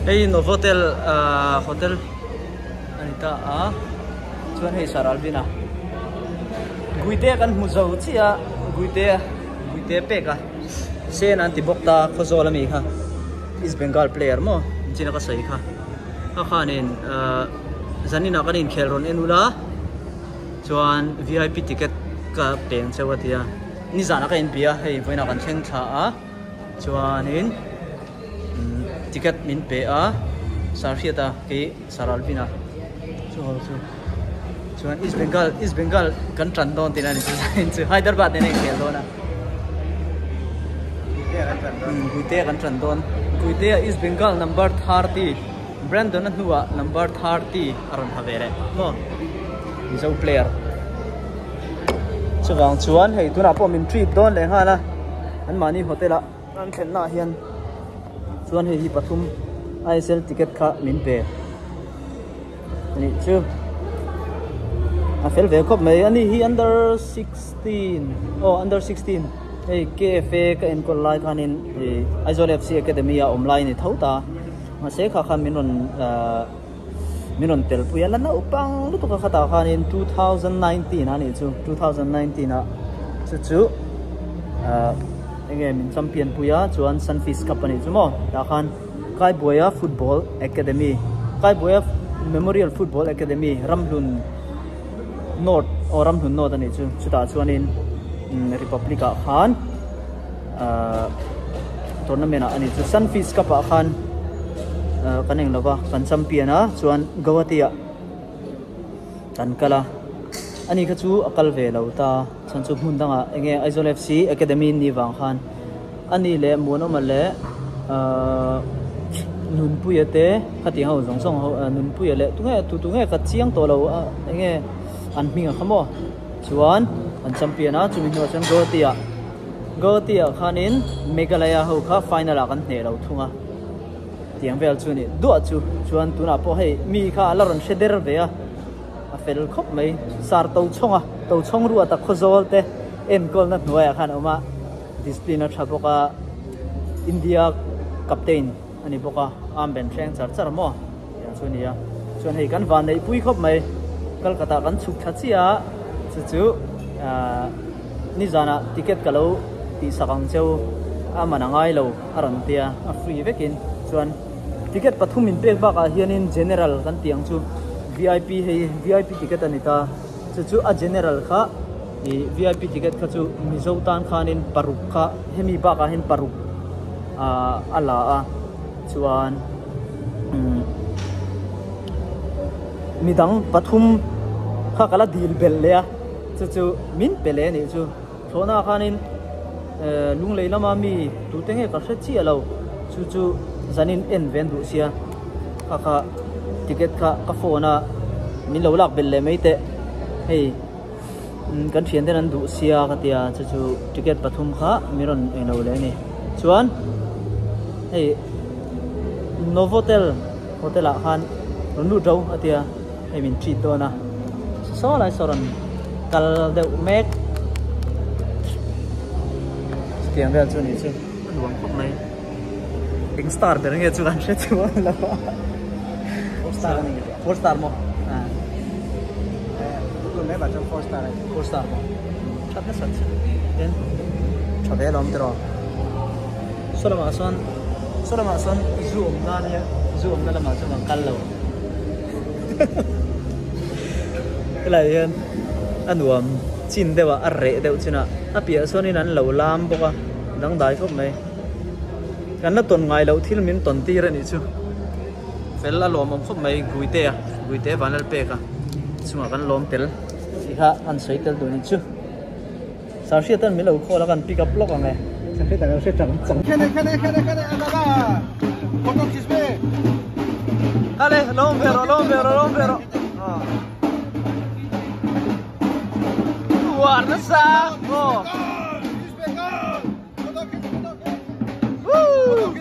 Hei Novotel ahh hotel a ni ta a chuan hei Sir Alvin-a Guite kan hmu zo chiah a Guite Guite pek a sen an ti bawk ta Khawzawl ami kha East Bengal player maw engtin a ka sawi kha kha khanin ahh zaninah kan inkhel rawn en ula chuan vip ticket ka peng cheu a ti a nizanah ka inbia hei vawiinah kan thleng thla a chuanin ticket min pe a Sarhriata kei Sir Alvin-a chu ho chu chuan East Bengal East Bengal kan tan dawn tihna a ni chu Hyderabad nen a inkhel dawn a Guite kan tan dawn Guite ah East Bengal number 30 Brandon-a hnuah number 30 a rawn ha ve leh maw Mizo player chuvang chuan hei tunah pawh min treat dawn leh nghal a anmahni hotel ah An thlenna ah hian chuan hei hi pathum ISL ticket kha min pe anih chu a fel ve khawp mai ani hi under 16 aw under 16 hei KFA ka enkawl lai khanin ih Aizawl FC Academy a awm lai a ni tho ta mahse kha khan min rawn ahh min rawn tel pui a la naupang lutuk a khatah khanin 2019 a nih chu 2019 ah chu chu ahh enge min champion pui a chuan sunfish cup a nih chu maw tah khan Kaibuaia football academy Kaibuaia memorial football academy Ramhlun north aw Ramhlun north a nih chu chutah chuanin republic ah khan ahh tournament ah a ni chu sunfish cup ah khan ahh kan eng lova kan champion a chuan Guwahati ah kan kal a ani kha chu a kal ve lo ta chuan chu hmun dangah enge Aizawl F C academy ni vang khan ani leh Muanawma leh ahh Nunpuia te khatiang ho zawng zawng ho Nunpuia leh tunge tu tu nge ka chiang tawh lo a enge an hming a kha maw chuan an champion a chumi hnuah chuan Guwahati ah. Guwahati ah khanin Meghalaya ho kha final ah kan hneh lo thung a, tiang vel chu a ni duah chu chuan tunah pawh hei mi kha a la rawn hre der ve a, a fel khawp mai sar to chhawng a, to chhawng ruat a khawzawl te enkawlna hnuaiah khan a awm a, discipline a tha bawk a, India captain a ni bawk a, armband hreng char char maw tiang chu a ni a, chuan hei kan van neih pui khawp mai Kolkata kan chhuk thla chiah a, chu chu ahh. Nizanah ticket ka lo tihsak ang cheu a man a ngai lo a rawn ti a, a free vekin. Chuan ticket pathum in pek bakah hianin general kan tih ang chu vip hei vip ticket a ni ta. Chu chu a general kha ih vip ticket kha chu Mizo tan khanin paruk kha hemi bakah hian paruk ah a la a chuan umm midang pathum kha ka la dil belh leh a. Chu chu min pe leh anih chu. Thlawhna ah khanin lunglei lama mi tute nge ka hre chiah lo. Chu chu zanin en ve an duh sia. Kha kha ticket kha ka phone a min lo lak belh leh mai teh. Hei kan thian ten an duh sia ka tia chu chu ticket pathum kha min rawn englo leh a ni. Chuan hei Novotel hotel ah khan rawn lut ro a tia. Hei min treat dawn a saw lai saw rawn kal deuh mek chutiang vel chu a ni chu a nuam khawp mai eng star ber nge chu kan hre chuang lo a four star maw four star maw that nasa chu then tha ve alawm tiraw saw lamah sawn saw lamah sawn zu awm na ania zu awm na lamah chuan kan kal lo. Helai hian a nuam chin deuh a a reh deuh chin a a piah sawn in an lo lam bawk a dangdai khawp mai kan la tawn ngai loh thil min tawn tir a nih chu fel a lawmawm khawp mai guite a guite vanlal pek a chungah kan lawm tel tih kha an sawi tel duh a nih chu. Sahriat an min lo call a kan pick up lawk ang e. Sahriat an lo hre chang chang. Kale lo awm ve rawh lo awm ve rawh lo awm ve rawh. Uar nasa aw. Woo!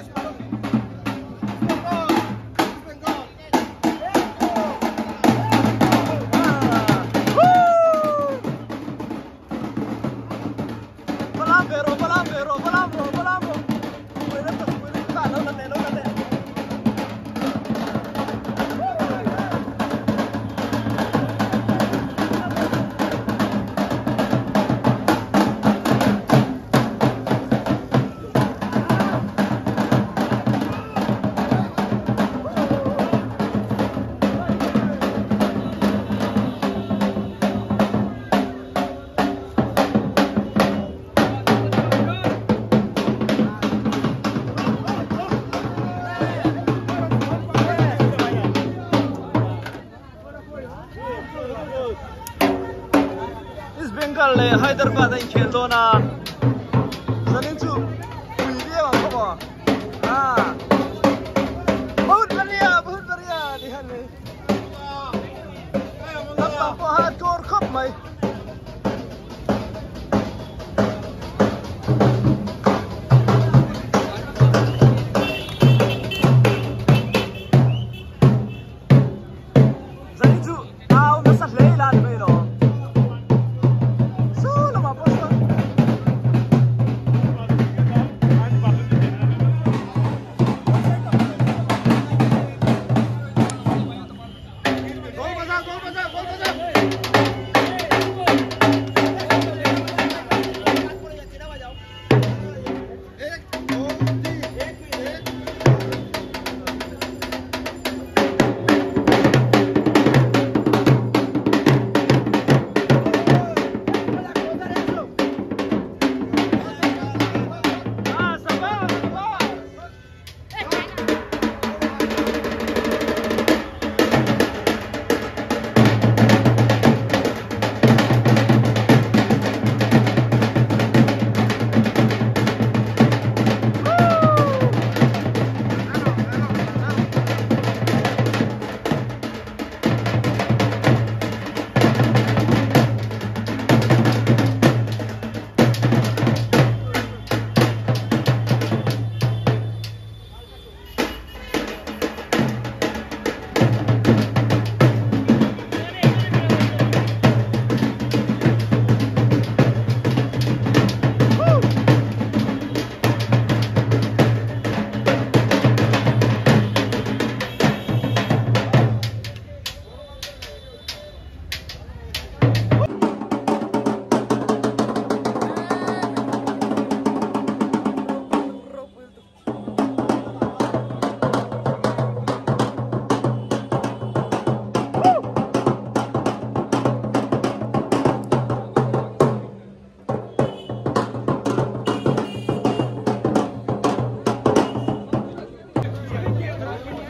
Hyderabad a inkhel dawn a, zanin chu pui viau ang khawp aw. Ah, bahut baria, bahut baria ni han mai. Nampang pawh hardcore khawp mai. Zanin chu au nasa hle ila ni mai lo. Saw lamah pawh sawn.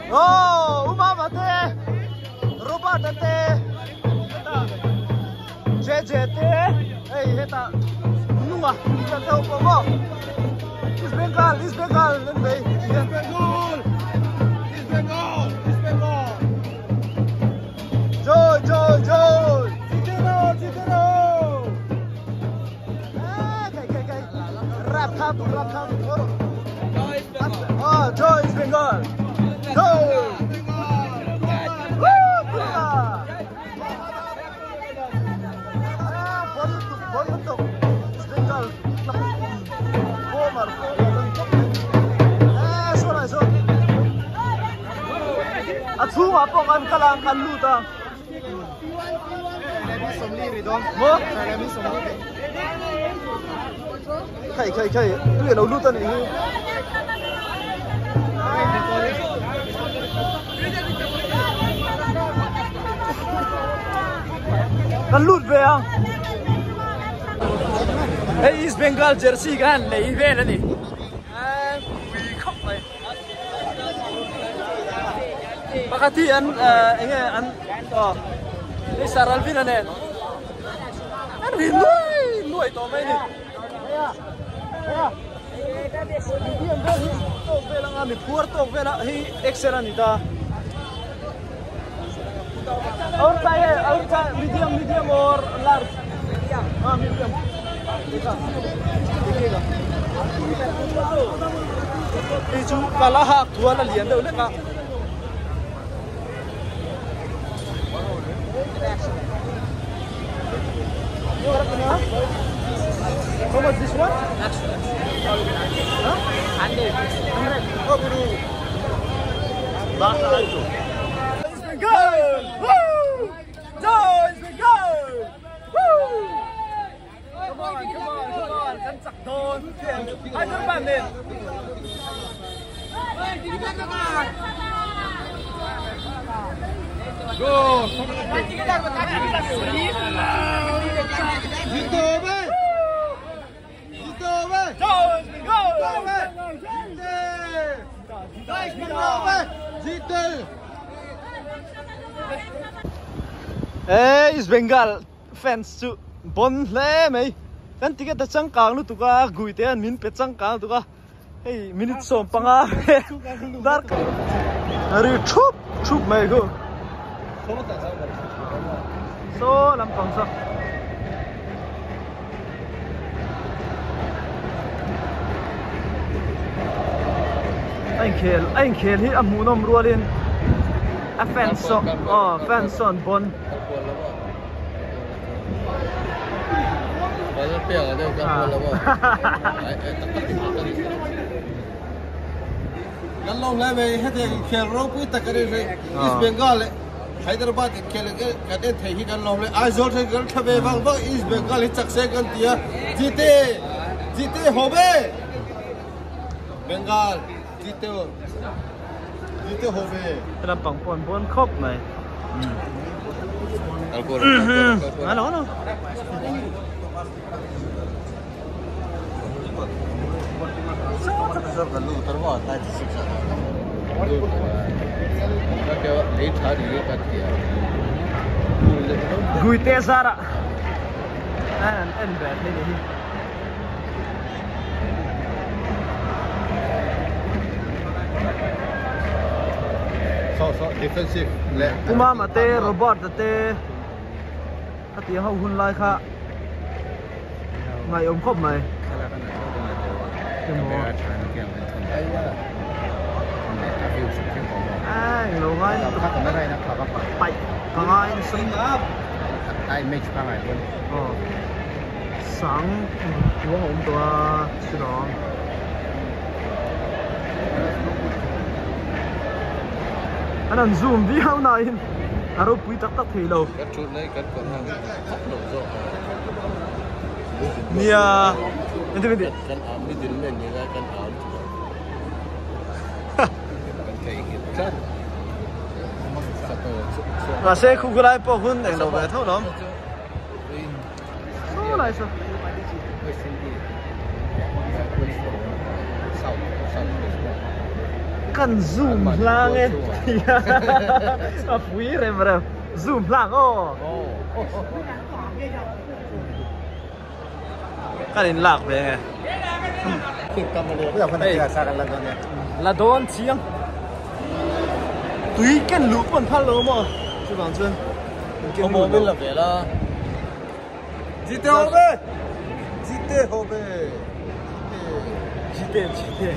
Oh, Umama te, Robert te, JJ te, hei heta nunga kan tho pawh maw East Bengal, East Bengal an bei East Bengal, East Bengal, East Bengal. Joy, joy, joy. Jitero, jitero. Ah, kai, kai, kai. Rap kham, rap kham. Oh, joy East Bengal. Joy. Woo, Pura. Ah, bon lutuk, bon lutuk. East Bengal. Former, former. Eh, sorry, sorry. A chhungah pawh kan kal a, kan lut a. Maw? Khai khai khai, tui a lo lut a nih hi. Kan lut ve a. Hei East Bengal jersey ka han lei vel a ni. Pui khawp mai. Pakhat hi an eng nge an aw hei Sir Alvin a nen an ri nuai nuai tawh mai a ni. Medium vel hi tawk vel anga mi phuar tawk vel a hei XL a ni ta. Aur kai he aur kai medium medium or large ah medium. Hei chu kala hak thual a lian deuh lek a. How much this one? Huh? 100. Oh, guru. Go! Woo! Joy go! Woo! Come on, come on, come on. Kan chak dawn. Hyderabad nen. Go! Jito be! Jito be! Joy go! Jite! Hey, East Bengal fans chu Bon hle mai. Kan ticket a changkang lutuk a, Guite an min pe changkang lutuk a. Hei minute 15 dar ri thup thup mai khu. Saw lampang saw. A inkhel a inkhel hi a hmuhnawm rualin a fans saw aw fans saw an bawn. Kan lo hle mai hetiang inkhel ropui tak a ni hrih East Bengal leh Hyderabad inkhel kan en thei hi kan lo hle Aizawl thleng kan tha ve vang vang East Bengal hi chak se kan ti a Jite Jite haw ve Bengal Jite Jite haw ve Lampang pawh an bawn khawp mai. Alo alo. Guite zara an en ve thei ni hi. Pumama te Robert a te a tih ho hun lai kha ngaihawm khawp mai. Englo ngai paih ka ngai nasa Sang ruang a awm tawh a chilawm. An han zoom viau nain a ropui tak tak thei lo. Nia engtin engtin. Mahse khu khulai pawh hun englo ve tho lawm. Kan zoom hlang e a pui rem rem zoom hlang aw kan in lak ve nge la dawn chiang tui ken luh pawn phal lo maw chuvang chuan Ken luh lo. Jite ho be! Jite ho be! Jite jite.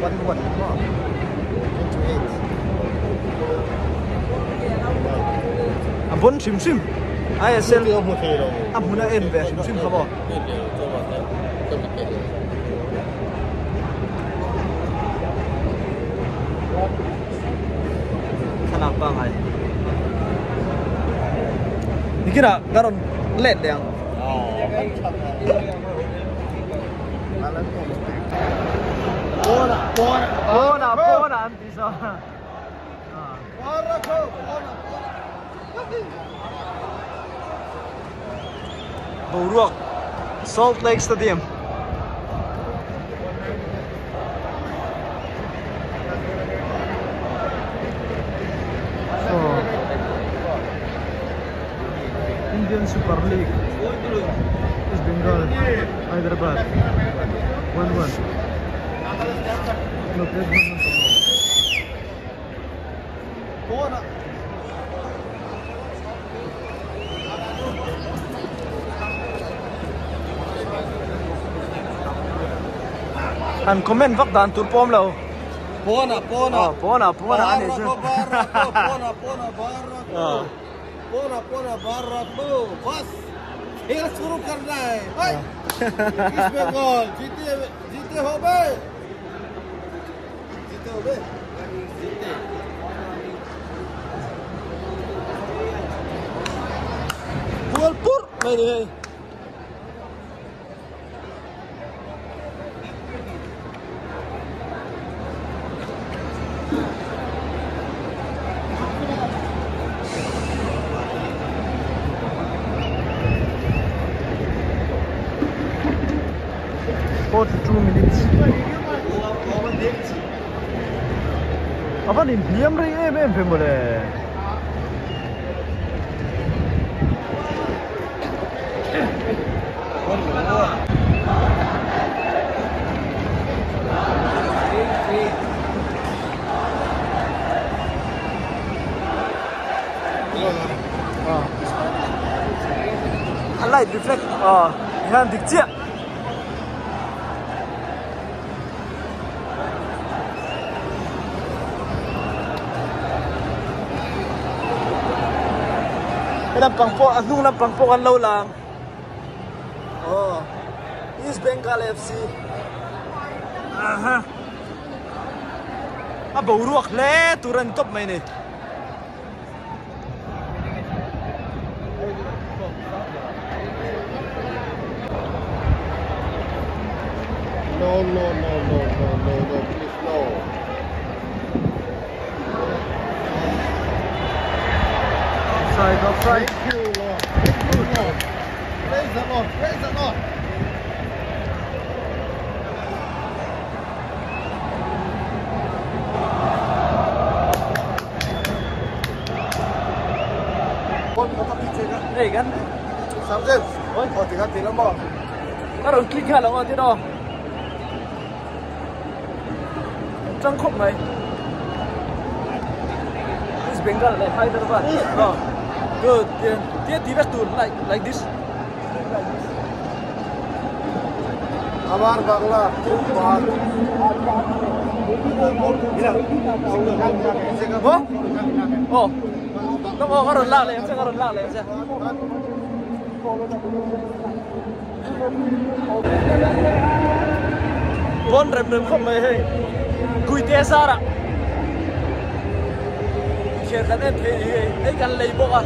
1 1 maw? 28. A bon hrim hrim. ISL a hmun a en ve hrim hrim kha maw? Thlalak pangai. Nikinah ka rawn let leh ang. Pawnah pawnah an ti saw. Boruak Salt Lake Stadium. Indian Super League East Bengal Hyderabad 1-1 Han comment vak dan tur pawm lo. Pawna pawna. Oh, pawna pawna ani chu. Pawna pawna barra ko. Pawna pawna barra ko. Bas. Khel shuru karna hai. Hai. East Bengal jite jite ho be. Jite ho be. Jite. Goal pur mai ni hei. 42 minutes a van inhliam rei em em ve mawle. Light reflect aw hian dik chiah. He lampang pawh a hnung lampang pawh kan lo lang aw East Bengal FC aha a boruak hle tur a ni tawp mai a ni. No, no, no, no, no, no, no, please, no. Offside, offside. Thank you, Lord. Thank you, Lord. Praise the Lord. Praise the Lord. Hei kan a rawn click nghal ang aw tiraw an tang khawp mai East Bengal leh Hyderabad aw good tian tia ti vek tur like like this Amar Bangla Aw Tawng aw ka rawn lak leh ang che ka rawn lak leh ang che. Pawn rem rem khawp mai hei Guite zarah inkhel kan en thei hi hei hei kan lei bawk a.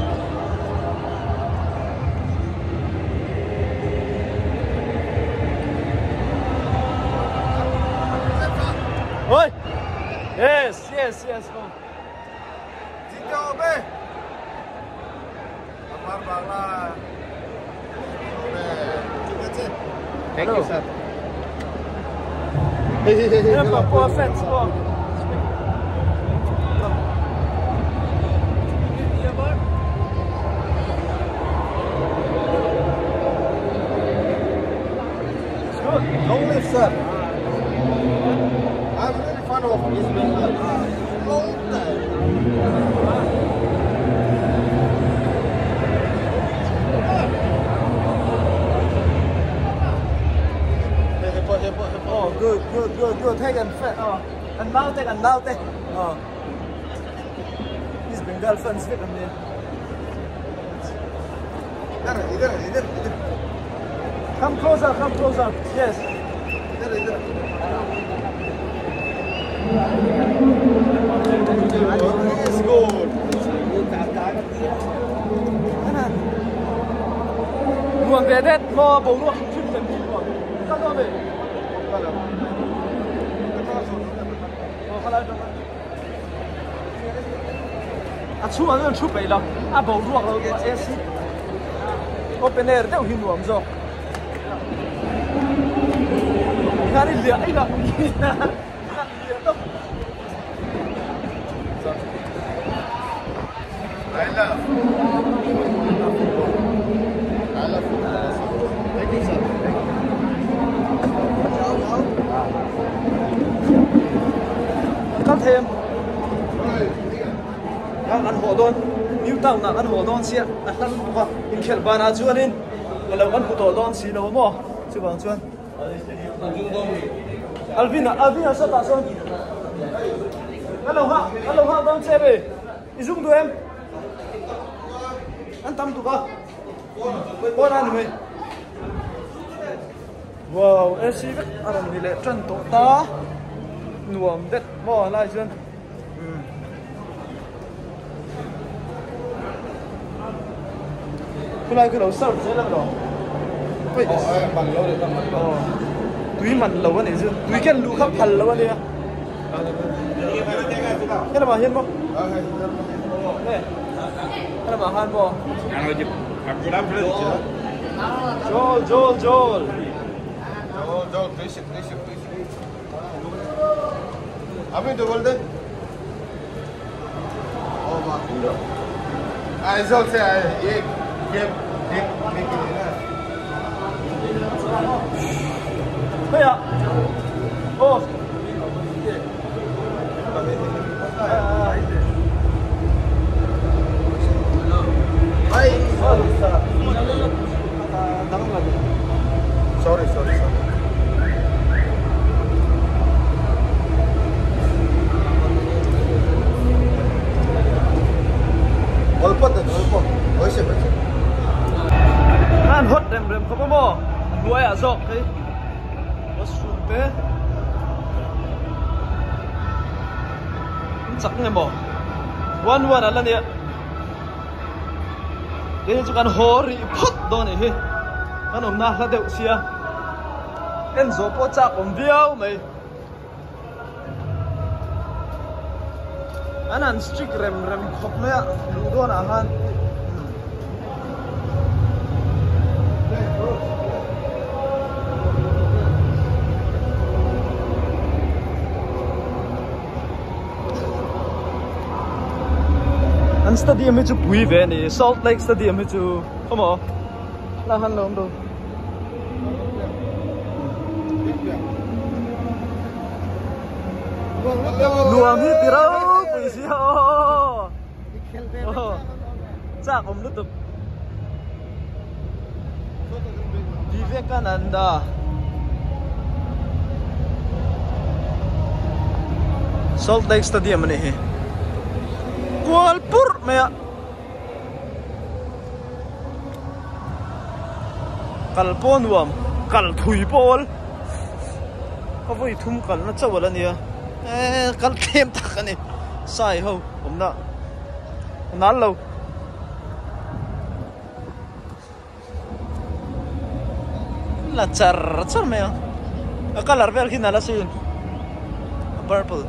Oi! Yes, yes, yes. Thank you, sir. Poor fans pawh. Long live, sir. I'm really fan of East Bengal. Long time. Oh, good, good, good, good. Take and fit. Oh, and now take and now take. Oh, East Bengal fans fit on there. इधर इधर इधर Come closer, come closer. Yes. इधर इधर It's good. Nuam ve det maw boruak hrim hrim kan tih maw kal dawn ve. Aw khalai tawh a chhungah chuan thu peih lo a boruak lo AC open air deuh hi nuam zawk khan i liah i lah khan liah tawp. I love. I love football. Thank you, sir. Kal thei em? Kan an haw dawn New Town ah kan haw dawn sia a hla lutuk a inkhelh banah chuanin ka lo kan hmu tawh dawn si lo maw chuvang chuan Alvin ah Alvin ah sawtah sawn ka lo nghah ka lo nghah dawn che ve i zung duh em an tam tuk a pawn a ni mai wow AC vek a rawn ri leh tan tawh ta nuam det maw lai chuan Khulai khi lo serve zel ang lo. Tui man lo a nih chu. Tui khian luh kha phal lo a nia. He lamah hian maw? He lamah khan maw? Jol jol jol. Jol jol tui sik tui sik tui sik. Ami double de. Aizawl se ye game game game na. Hei ah. Oh. Bye. chak nge maw 1-1 an la nia keini chu kan haw rih phawt dawn anih hi kan awmna hla deuh sia en zawh pawh chak awm viau mai. An han strict rem rem khawp mai a luh dawn ah khan An stadium hi chu pui ve a ni Salt Lake Stadium hi chu khawmaw la han lo awm lo. Nuam hi ti ropui sia aw chak awm lutuk Vivekananda Salt Lake Stadium a nih hi kual purh mai a. Kal pawh nuam kal thui pawl ka vawi thum kalna chauh ala nia eee kal tlem tak a ni sai ho awmna a nal lo. La char char mai a a colour vel khi nalh asin a purple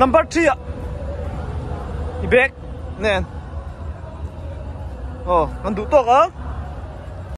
number 3 ah i bag nen aw kan duh tawk ang.